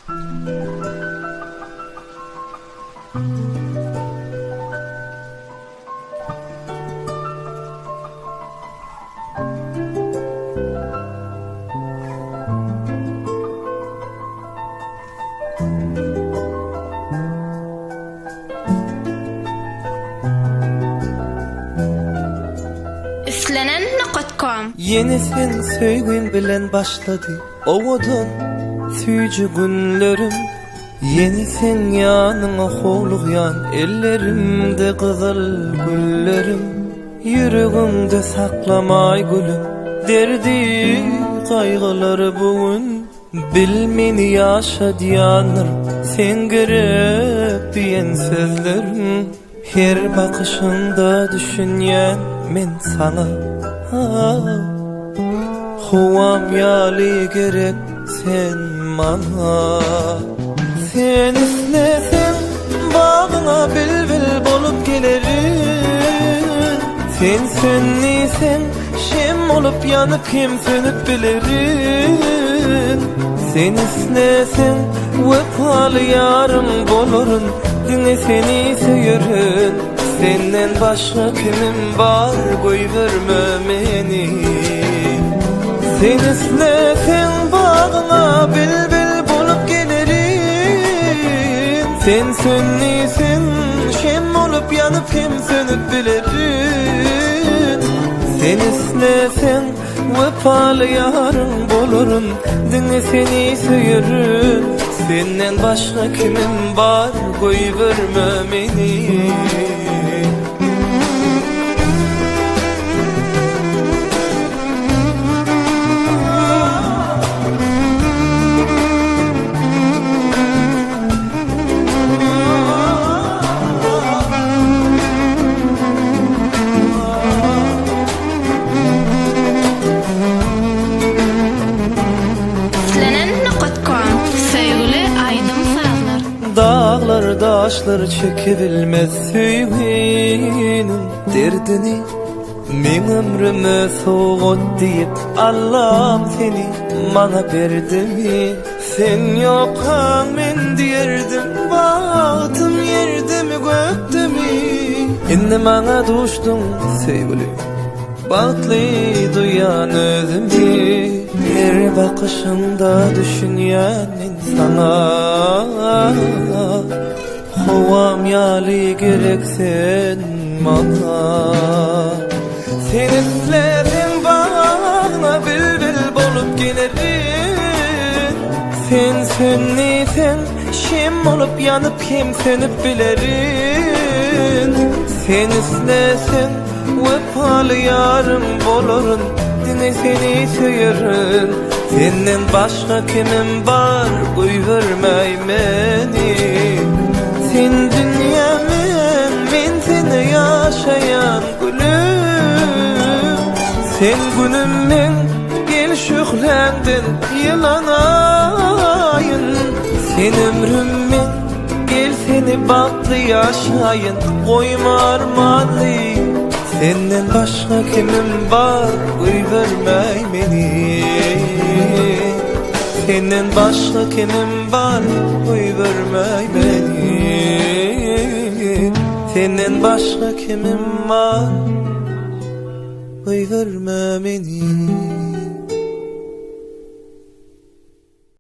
Islenen nokat kom. Ýene sen söýgüň bilen başlady owadan süýji günlerim Ýene seň ýanyňa howlugýan ellerimde gyzyl güllerim Ýüregiňde saklamaý gülüm derdi gaýgylary bu gün Bil meni ýaşadýandyr sen gerek diýen sözleriň Her bakyşyňda düşünýän men saňa Howam ýaly gerek sen maňa Sen isleseň bagyňa bilbil bolup gelerin Sen sön diýseň şem bolup ýanyp hem sönüp bilerin Sen isleseň wepaly ýaryň bolaryn Diňe seni söýerin Senden başga kimim bar goýberme meni Sen isleseň bagyňa bilbil bolup gelerin Sen sön diýseň şem bolup ýanyp hem sönüp bilerin Sen isleseň wepaly ýaryň bolaryn Diňe seni söýerin Senden başga kimim bar goýberme meni. Islenen nokat kom. Söýgüli aýdym-sazlar. Daglar daşlar çekebilmez söýginiň derdini Meň ömrüme sowgat diýip Allam seni maňa berdimi Sen ýokkaň men diýerdim bagtym ýerdemi gökdemi Indi maňa duşduň söýgüli Bagtly duýýan özümi Her bakyşyňda düşünýän men saňa Howam ýaly gerek sen maňa Sen isleseň bagna bilbil bolup gelerin Sen sön diýseň şem bolup ýanyp hem sönüp bilerin Sen isleseň wepaly ýaryň bolaryn Diňe seni söýerin Senden başga kimim bar goýbermäý meni Sen dünýämiň men seni ýaşaýan gülüm Sen günüm meň gel şöhläňden ýylanaýyn Sen ömrüm meň gel seni bagtly ýaşaýyn goýma armanly Senden başga kimim bar goýbermäý meni Senden başga kimim bar goýbermäý meni Senden başga kimim bar goýberme meni.